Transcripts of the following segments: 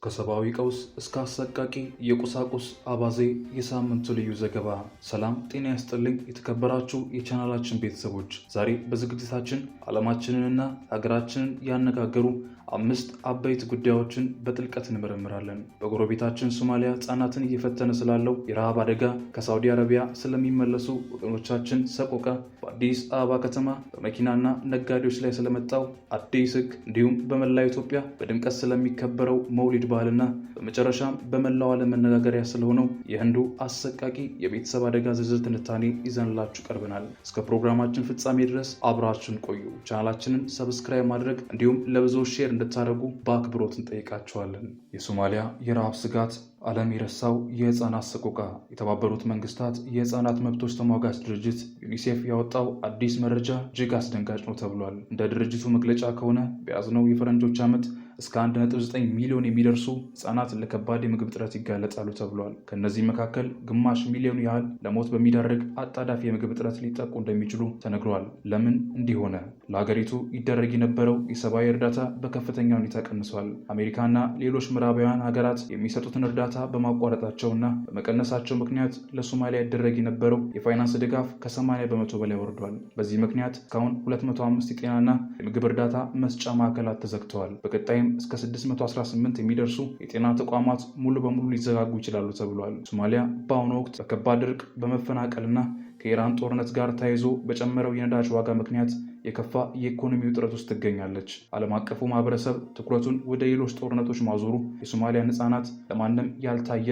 ከሰብአዊ ቀውስ እስከ አሰቃቂ የቁሳቁስ አባዜ የሳምንቱ ልዩ ዘገባ። ሰላም ጤና ያስጥልኝ የተከበራችሁ የቻናላችን ቤተሰቦች፣ ዛሬ በዝግጅታችን ዓለማችንንና ሀገራችንን ያነጋገሩ አምስት አበይት ጉዳዮችን በጥልቀት እንመረምራለን። በጎረቤታችን ሶማሊያ ሕጻናትን እየፈተነ ስላለው የረሃብ አደጋ፣ ከሳውዲ አረቢያ ስለሚመለሱ ወገኖቻችን ሰቆቃ፣ በአዲስ አበባ ከተማ በመኪናና ነጋዴዎች ላይ ስለመጣው አዲስ ሕግ፣ እንዲሁም በመላው ኢትዮጵያ በድምቀት ስለሚከበረው መውሊድ ባህልና በመጨረሻም በመላው ዓለም መነጋገሪያ ስለሆነው የህንዱ አሰቃቂ የቤተሰብ አደጋ ዝርዝር ትንታኔ ይዘንላችሁ ቀርበናል። እስከ ፕሮግራማችን ፍጻሜ ድረስ አብራችሁን ቆዩ። ቻናላችንን subscribe ማድረግ እንዲሁም ለብዙዎች share እንድታደርጉ በአክብሮት እንጠይቃችኋለን። የሶማሊያ የረሃብ ስጋት፣ ዓለም የረሳው የህፃናት ሰቆቃ። የተባበሩት መንግስታት የህፃናት መብቶች ተሟጋች ድርጅት ዩኒሴፍ ያወጣው አዲስ መረጃ እጅግ አስደንጋጭ ነው ተብሏል። እንደ ድርጅቱ መግለጫ ከሆነ በያዝነው የፈረንጆች ዓመት እስከ 1.9 ሚሊዮን የሚደርሱ ህጻናት ለከባድ የምግብ እጥረት ይጋለጣሉ ተብሏል። ከእነዚህ መካከል ግማሽ ሚሊዮን ያህል ለሞት በሚዳርግ አጣዳፊ የምግብ እጥረት ሊጠቁ እንደሚችሉ ተነግሯል። ለምን እንዲህ ሆነ? ለሀገሪቱ ይደረግ የነበረው የሰብአዊ እርዳታ በከፍተኛ ሁኔታ ቀንሷል። አሜሪካና ሌሎች ምዕራባውያን ሀገራት የሚሰጡትን እርዳታ በማቋረጣቸውና በመቀነሳቸው ምክንያት ለሶማሊያ ይደረግ የነበረው የፋይናንስ ድጋፍ ከ80% በላይ ወርዷል። በዚህ ምክንያት እስካሁን 205 የጤናና የምግብ እርዳታ መስጫ ማዕከላት ተዘግተዋል። በቀጣይም እስከ 618 የሚደርሱ የጤና ተቋማት ሙሉ በሙሉ ሊዘጋጉ ይችላሉ ተብሏል። ሶማሊያ በአሁኑ ወቅት በከባድ ድርቅ፣ በመፈናቀልና ከኢራን ጦርነት ጋር ተያይዞ በጨመረው የነዳጅ ዋጋ ምክንያት የከፋ የኢኮኖሚ ውጥረት ውስጥ ትገኛለች። ዓለም አቀፉ ማህበረሰብ ትኩረቱን ወደ ሌሎች ጦርነቶች ማዞሩ የሶማሊያን ህጻናት ለማንም ያልታየ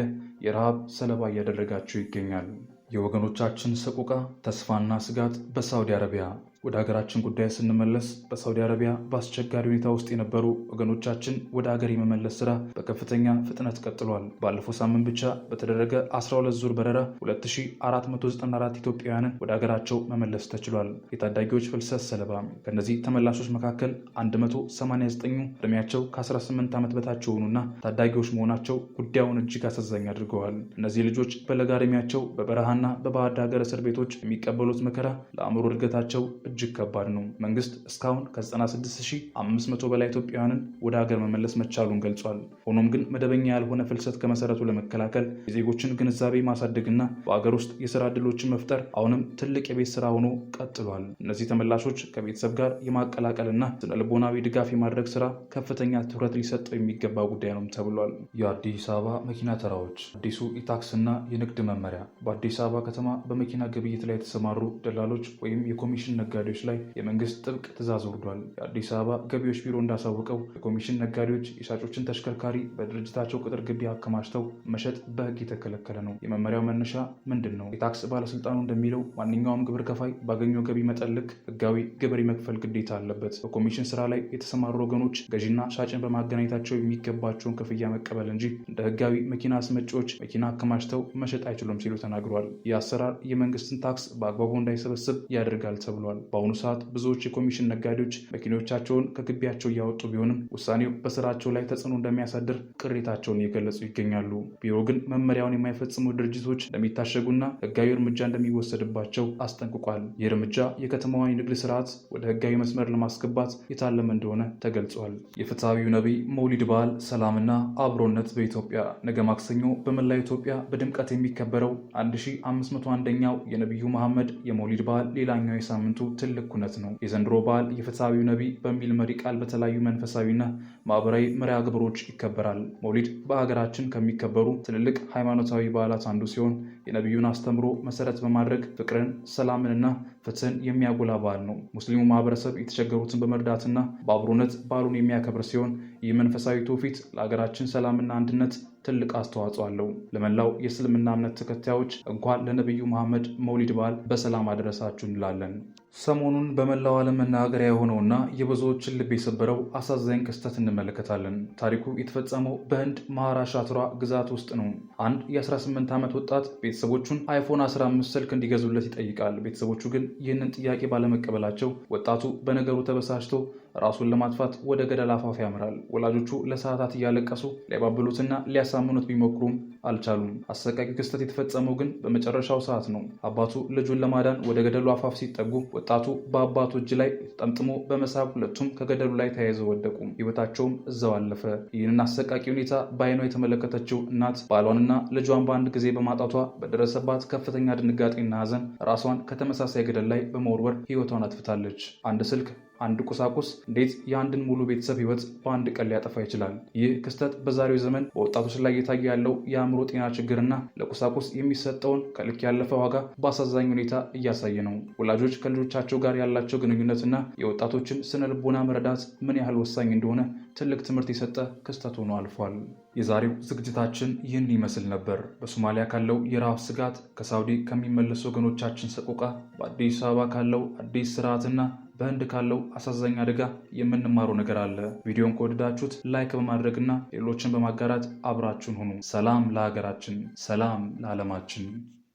የረሃብ ሰለባ እያደረጋቸው ይገኛል። የወገኖቻችን ሰቆቃ፣ ተስፋና ስጋት በሳውዲ አረቢያ። ወደ ሀገራችን ጉዳይ ስንመለስ በሳውዲ አረቢያ በአስቸጋሪ ሁኔታ ውስጥ የነበሩ ወገኖቻችን ወደ ሀገር የመመለስ ስራ በከፍተኛ ፍጥነት ቀጥሏል። ባለፈው ሳምንት ብቻ በተደረገ 12 ዙር በረራ 2494 ኢትዮጵያውያንን ወደ ሀገራቸው መመለስ ተችሏል። የታዳጊዎች ፍልሰት ሰለባ። ከእነዚህ ተመላሾች መካከል 189ኙ ዕድሜያቸው ከ18 ዓመት በታች የሆኑና ታዳጊዎች መሆናቸው ጉዳዩን እጅግ አሳዛኝ አድርገዋል። እነዚህ ልጆች በለጋ ዕድሜያቸው በበረሃና በባዕድ ሀገር እስር ቤቶች የሚቀበሉት መከራ ለአእምሮ እድገታቸው እጅግ ከባድ ነው። መንግስት እስካሁን ከ96,500 በላይ ኢትዮጵያውያንን ወደ ሀገር መመለስ መቻሉን ገልጿል። ሆኖም ግን መደበኛ ያልሆነ ፍልሰት ከመሰረቱ ለመከላከል የዜጎችን ግንዛቤ ማሳደግና በአገር ውስጥ የስራ ዕድሎችን መፍጠር አሁንም ትልቅ የቤት ስራ ሆኖ ቀጥሏል። እነዚህ ተመላሾች ከቤተሰብ ጋር የማቀላቀልና ስነልቦናዊ ድጋፍ የማድረግ ስራ ከፍተኛ ትኩረት ሊሰጠው የሚገባ ጉዳይ ነው ተብሏል። የአዲስ አበባ መኪና ተራዎች፣ አዲሱ የታክስና የንግድ መመሪያ። በአዲስ አበባ ከተማ በመኪና ግብይት ላይ የተሰማሩ ደላሎች ወይም የኮሚሽን ነጋዴዎች ላይ የመንግስት ጥብቅ ትዕዛዝ ወርዷል። የአዲስ አበባ ገቢዎች ቢሮ እንዳሳወቀው የኮሚሽን ነጋዴዎች የሻጮችን ተሽከርካሪ በድርጅታቸው ቅጥር ግቢ አከማችተው መሸጥ በሕግ የተከለከለ ነው። የመመሪያው መነሻ ምንድን ነው? የታክስ ባለስልጣኑ እንደሚለው ማንኛውም ግብር ከፋይ ባገኘው ገቢ መጠን ልክ ሕጋዊ ግብር የመክፈል ግዴታ አለበት። በኮሚሽን ስራ ላይ የተሰማሩ ወገኖች ገዢና ሻጭን በማገናኘታቸው የሚገባቸውን ክፍያ መቀበል እንጂ እንደ ሕጋዊ መኪና አስመጪዎች መኪና አከማችተው መሸጥ አይችሉም ሲሉ ተናግሯል። ይህ አሰራር የመንግስትን ታክስ በአግባቡ እንዳይሰበስብ ያደርጋል ተብሏል። በአሁኑ ሰዓት ብዙዎች የኮሚሽን ነጋዴዎች መኪኖቻቸውን ከግቢያቸው እያወጡ ቢሆንም ውሳኔው በስራቸው ላይ ተጽዕኖ እንደሚያሳድር ቅሬታቸውን እየገለጹ ይገኛሉ። ቢሮ ግን መመሪያውን የማይፈጽሙ ድርጅቶች እንደሚታሸጉና ህጋዊ እርምጃ እንደሚወሰድባቸው አስጠንቅቋል። ይህ እርምጃ የከተማዋን የንግድ ስርዓት ወደ ህጋዊ መስመር ለማስገባት የታለመ እንደሆነ ተገልጿል። የፍትሐዊው ነቢይ መውሊድ በዓል፣ ሰላምና አብሮነት በኢትዮጵያ። ነገ ማክሰኞ በመላው ኢትዮጵያ በድምቀት የሚከበረው 1501ኛው የነቢዩ መሐመድ የመውሊድ በዓል ሌላኛው የሳምንቱ ትልቅ ኩነት ነው። የዘንድሮ በዓል የፍትሐዊው ነቢይ በሚል መሪ ቃል በተለያዩ መንፈሳዊና ማህበራዊ መርሃ ግብሮች ይከበራል። መውሊድ በሀገራችን ከሚከበሩ ትልልቅ ሃይማኖታዊ በዓላት አንዱ ሲሆን የነቢዩን አስተምሮ መሰረት በማድረግ ፍቅርን፣ ሰላምንና ፍትህን የሚያጎላ በዓል ነው። ሙስሊሙ ማህበረሰብ የተቸገሩትን በመርዳትና በአብሮነት በዓሉን የሚያከብር ሲሆን ይህ መንፈሳዊ ትውፊት ለሀገራችን ሰላምና አንድነት ትልቅ አስተዋጽኦ አለው። ለመላው የእስልምና እምነት ተከታዮች እንኳን ለነቢዩ መሐመድ መውሊድ በዓል በሰላም አደረሳችሁ እንላለን። ሰሞኑን በመላው ዓለም መነጋገሪያ የሆነውና የብዙዎችን ልብ የሰበረው አሳዛኝ ክስተት እንመለከታለን። ታሪኩ የተፈጸመው በህንድ ማሃራሽትራ ግዛት ውስጥ ነው። አንድ የ18 ዓመት ወጣት ቤተሰቦቹን አይፎን 15 ስልክ እንዲገዙለት ይጠይቃል። ቤተሰቦቹ ግን ይህንን ጥያቄ ባለመቀበላቸው ወጣቱ በነገሩ ተበሳጭቶ ራሱን ለማጥፋት ወደ ገደል አፋፍ ያምራል። ወላጆቹ ለሰዓታት እያለቀሱ ሊያባብሉትና ሊያሳምኑት ቢሞክሩም አልቻሉም። አሰቃቂ ክስተት የተፈጸመው ግን በመጨረሻው ሰዓት ነው። አባቱ ልጁን ለማዳን ወደ ገደሉ አፋፍ ሲጠጉ ወጣቱ በአባቱ እጅ ላይ ተጠምጥሞ በመሳብ ሁለቱም ከገደሉ ላይ ተያይዘው ወደቁ። ሕይወታቸውም እዛው አለፈ። ይህንን አሰቃቂ ሁኔታ በዓይኗ የተመለከተችው እናት ባሏንና ልጇን በአንድ ጊዜ በማጣቷ በደረሰባት ከፍተኛ ድንጋጤና ሐዘን ራሷን ከተመሳሳይ ገደል ላይ በመወርወር ሕይወቷን አጥፍታለች። አንድ ስልክ፣ አንድ ቁሳቁስ እንዴት የአንድን ሙሉ ቤተሰብ ሕይወት በአንድ ቀን ሊያጠፋ ይችላል? ይህ ክስተት በዛሬው ዘመን በወጣቶች ላይ እየታየ ያለው የአእምሮ ጤና ችግርና ለቁሳቁስ የሚሰጠውን ከልክ ያለፈ ዋጋ በአሳዛኝ ሁኔታ እያሳየ ነው። ወላጆች ከልጆቻቸው ጋር ያላቸው ግንኙነትና የወጣቶችን ስነ ልቦና መረዳት ምን ያህል ወሳኝ እንደሆነ ትልቅ ትምህርት የሰጠ ክስተት ሆኖ አልፏል። የዛሬው ዝግጅታችን ይህን ይመስል ነበር። በሶማሊያ ካለው የረሃብ ስጋት፣ ከሳውዲ ከሚመለሱ ወገኖቻችን ሰቆቃ፣ በአዲስ አበባ ካለው አዲስ ስርዓትና በህንድ ካለው አሳዛኝ አደጋ የምንማረው ነገር አለ። ቪዲዮን ከወደዳችሁት like በማድረግና ሌሎችን በማጋራት አብራችሁን ሁኑ። ሰላም ለሀገራችን፣ ሰላም ለዓለማችን።